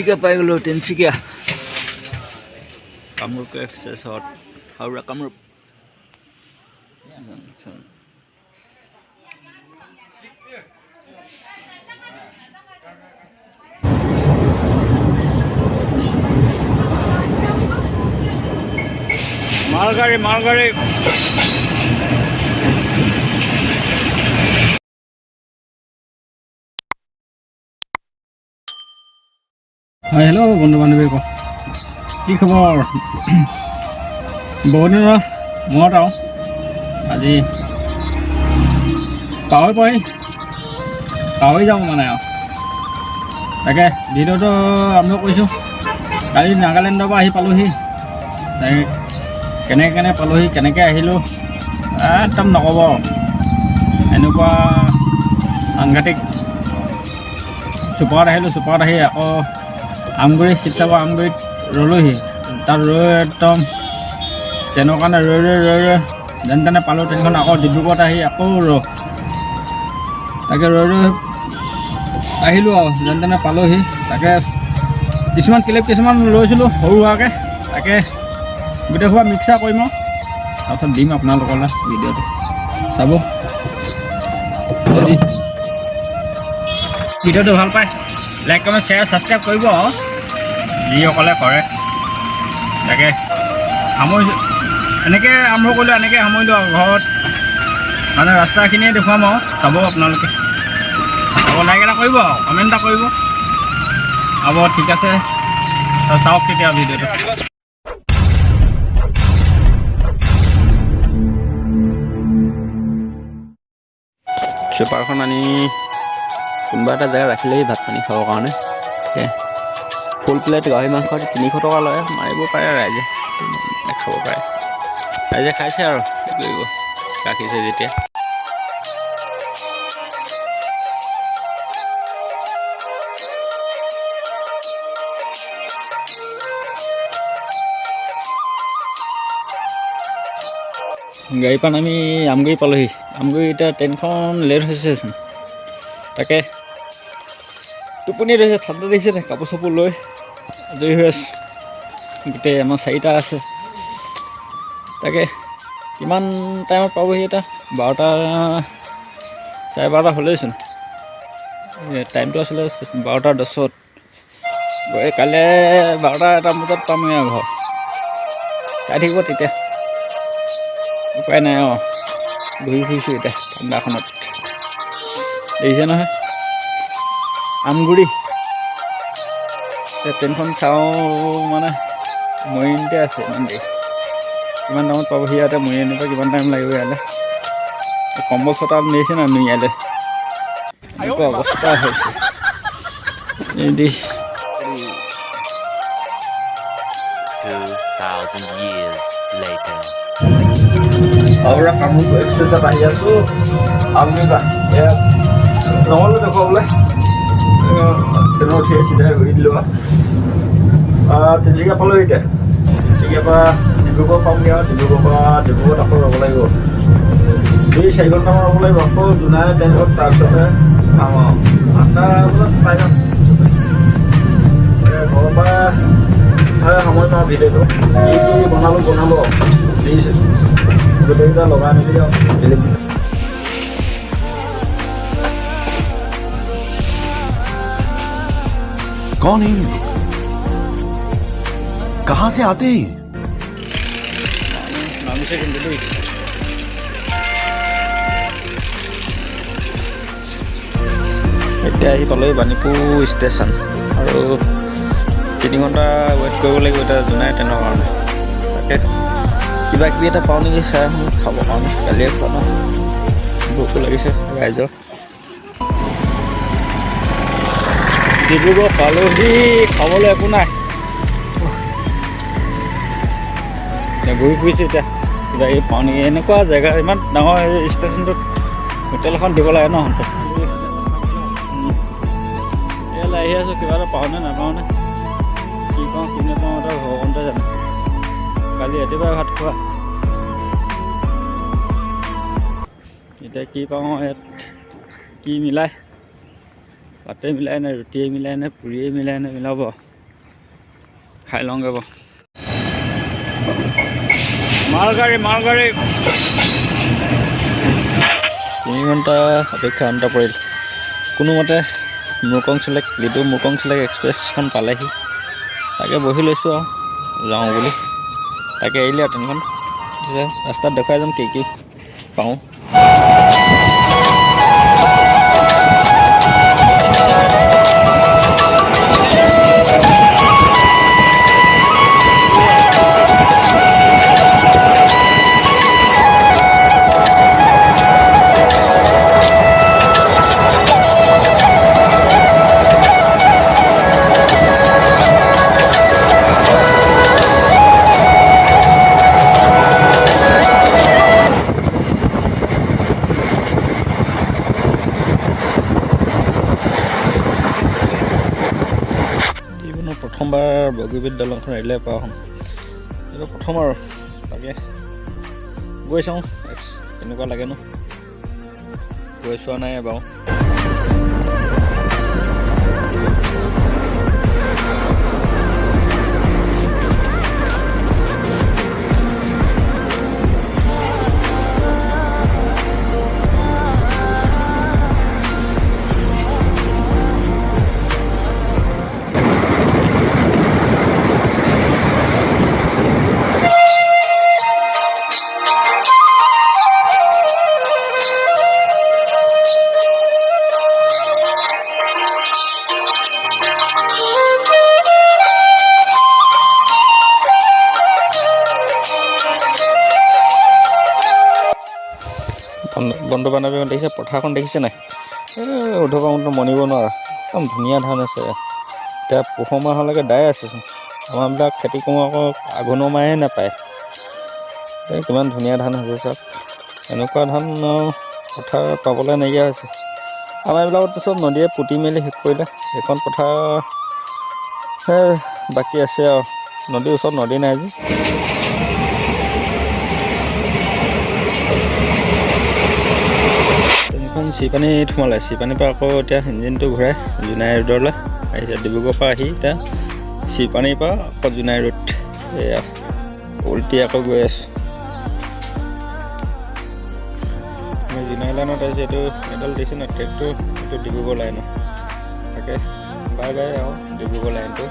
তিনিচুকীয়া পাই গ'লোঁ। তিনিচুকীয়া কামৰূপ এক্সপ্ৰেছত, হাওৰা কামৰূপ জংচন। মালগাড়ী, মালগাড়ী। হয়, হেল্ল' বন্ধু বান্ধৱীসকল, কি খবৰ? বহুত দিনৰ মূৰত আৰু আজি পাহৰি পাহৰি পাহৰি যাওঁ মানে আৰু তাকে ভিডিঅ'টো আৰম্ভ কৰিছোঁ। কালি নাগালেণ্ডৰ পৰা আহি পালোহি। তাকে কেনেকৈ কেনে পালোহি, কেনেকৈ আহিলোঁ, একদম নক'ব আৰু। এনেকুৱা সাংঘাতিক। চুপাৰত আহিলোঁ, চুপাৰত আহি আকৌ আমগুৰি, শিৱসাগৰ আমগুৰিত ৰ'লোহি। তাত ৰৈ একদম ট্ৰেইনৰ কাৰণে ৰৈ ৰৈ ৰৈ ৰৈ যেন তেনে পালোঁ ট্ৰেইনখন। আকৌ ডিব্ৰুগড়ত আহি আকৌ তাকে ৰৈ ৰৈ আহিলোঁ আৰু যেন তেনে পালোহি। তাকে কিছুমান ক্লিপ কিছুমান লৈছিলোঁ সৰু সুৰাকৈ, তাকে গোটেইসোপা মিক্সাৰ কৰিম আৰু তাৰপিছত দিম আপোনালোকলৈ ভিডিঅ'টো, চাব। যদি ভিডিঅ'টো ভাল পায়, লাইক, কমেণ্ট, শ্বেয়াৰ, ছাবস্ক্ৰাইব কৰিব আৰু যিসকলে কৰে। তাকে সামৰিছোঁ, এনেকৈ আৰম্ভ কৰিলোঁ, এনেকৈ সামৰিলোঁ আৰু ঘৰত মানে ৰাস্তাখিনিয়ে দেখুৱাম আৰু চাব আপোনালোকে। চাব, লাইক এটা কৰিব আৰু কমেণ্ট এটা কৰিব। হ'ব, ঠিক আছে, চাওক তেতিয়া ভিডিঅ'টো। চুপাৰখন আনি কোনোবা এটা জেগা ৰাখিলেই ভাত পানী খাবৰ কাৰণে। ফুল প্লেট গাহৰি মাংস 300 টকা লয়, মাৰিব পাৰে ৰাইজে, খাব পাৰে। ৰাইজে খাইছে আৰু কি কৰিব, ৰাখিছে যেতিয়া। গাড়ীৰ পৰা নামি আমগুৰি পালোহি। আমগুৰি এতিয়া ট্ৰেইনখন লেট হৈছেচোন, তাকে টোপনি ধৰিছে, ঠাণ্ডা দেখিছে নাই, কাপোৰ চাপোৰ লৈ আজৰি হৈ আছোঁ। গোটেই আমাৰ চাৰিটা আছে। তাকে কিমান টাইমত পাবহি এতিয়া? 12টা, 12:30 হ'লেইচোন। টাইমটো আছিলে 12টা 10ত, গৈ কাইলৈ 12টা 1টা বজাত পামগৈ আৰু ঘৰ। চাই থাকিব তেতিয়া, উপায় নাই আৰু। ঘূৰি ফুৰিছোঁ এতিয়া ঠাণ্ডাখনত, দেখিছে নহয় আমগুৰি। এতিয়া ট্ৰেইনখন চাওঁ, মানে মৰিয়নিতে আছে। ইমান দেৰি, কিমান টাইমত পাবহি ইয়াতে? মৰিয়নিৰ পৰা কিমান টাইম লাগিব ইয়ালৈ? কম্বল চটা নিছে নাই ইয়ালৈ? এনেকুৱা অৱস্থা হৈছে। 2,000 years later. Howrah Kamrup এক্সপ্ৰেছত আহি আছোঁ আমগুৰি পৰা। এয়া নহ'লো দেখুৱাবলৈ, ট্ৰেইনত উঠি চিধাই ঘূৰি দিলোঁ আৰু তিনিচুকীয়া পালোঁ। এতিয়া তিনিচুকীয়াৰ পৰা ডিব্ৰুগড় পামগৈ আৰু ডিব্ৰুগড়ৰ পৰা ডিব্ৰুগড়ত আকৌ ৰ'ব লাগিব, 2-4 ঘণ্টামান ৰ'ব লাগিব। আকৌ জোনাই ট্ৰেইনত, তাৰপিছতে পাম আৰু 8টা বজাত পাই যাম। ঘৰৰ পৰা সামৰিম আৰু ভিডিঅ'টো। কি কি বনালোঁ বনালোঁ আৰু গোটেইকেইটা লগাই মেলি আৰু বেলেগ। कौन है ये लोग? कहां से आते हैं ये? নামিছে কিন্তু দেই। এতিয়া আহি পালোহি বাণীপুৰ ষ্টেচন আৰু 3 ঘণ্টা ৱেইট কৰিব লাগিব এতিয়া জোনাই ট্ৰেইনৰ কাৰণে। তাকে কিবা কিবি এটা পাওঁ নেকি চাই আহোঁ খাবৰ কাৰণে। কালিয়ে খোৱা ন, ভোকো লাগিছে ৰাইজৰ। ডিব্ৰুগড় পালোহি, খাবলৈ একো নাই। এতিয়া ঘূৰি ফুৰিছোঁ, এতিয়া কিবা কিবি পাওঁ নেকি। এনেকুৱা জেগা, ইমান ডাঙৰ ষ্টেচনটোত হোটেল এখন দিব লাগে ন। ইয়ালৈ আহি আছোঁ, কিবা এটা পাওঁ নে নাপাওঁ নে কি পাওঁ কি নাপাওঁ এটা ভগৱন্তে জানে। কালি ৰাতিপুৱাই ভাত খোৱা। এতিয়া কি পাওঁ ইয়াত, কি মিলাই, ভাতে মিলাই নে ৰুটিয়ে মিলাই নে পুৰিয়ে মিলাই নে মিলাব। খাই লওঁগৈ বাৰু। মালগাড়ী মালগাড়ী। 3 ঘণ্টা অপেক্ষা অন্ত পৰিল। কোনোমতে মূৰ্কংচেলেক লিডু মূৰ্কংচেলেক এক্সপ্ৰেছখন পালেহি, তাকে বহি লৈছোঁ আৰু যাওঁ বুলি। তাকে এৰিলে আৰু ট্ৰেইনখন। ৰাস্তাত দেখুৱাই যাম কি কি পাওঁ। প্ৰথমবাৰ বগীবিল দলংখন ৰেলেৰে পাৰ হ'ম, এইবাৰ প্ৰথম আৰু। তাকে গৈ চাওঁ কেনেকুৱা লাগেনো, গৈ চোৱা নাই বাৰু। বন্ধু বান্ধৱী দেখিছে পথাৰখন দেখিছে নাই? এই উধৰ পৰা মনিব নোৱাৰা, একদম ধুনীয়া ধান আছে। এতিয়া পুহ মাহলৈকে দাই আছেচোন। আমাৰবিলাক খেতি কৰোঁ আকৌ আঘোণৰ মাহে নাপায়। এই কিমান ধুনীয়া ধান হৈছে চাওক। এনেকুৱা ধান পথাৰ পাবলৈ নাইকিয়া হৈছে। আমাৰ এইবিলাকতো চব নদীয়ে পুতি মেলি শেষ কৰিলে। এইখন পথাৰ বাকী আছে আৰু, নদীৰ ওচৰত নদী নাই যে। ট্ৰেইনখন চিপানীত সোমালে, চিপানীৰ পৰা আকৌ এতিয়া ইঞ্জিনটো ঘূৰাই জোনাই ৰোডলৈ আহিছে। ডিব্ৰুগড়ৰ পৰা আহি এতিয়া চিপানীৰ পৰা আকৌ জোনাই ৰোড, এয়া উল্টি আকৌ গৈ আছোঁ। আমি জোনাই লাইনত আহিছোঁ। এইটো এডাল দিছে ন ট্ৰেকটো, এইটো ডিব্ৰুগড় লাইনৰ। তাকে বাই বাই আৰু ডিব্ৰুগড় লাইনটো।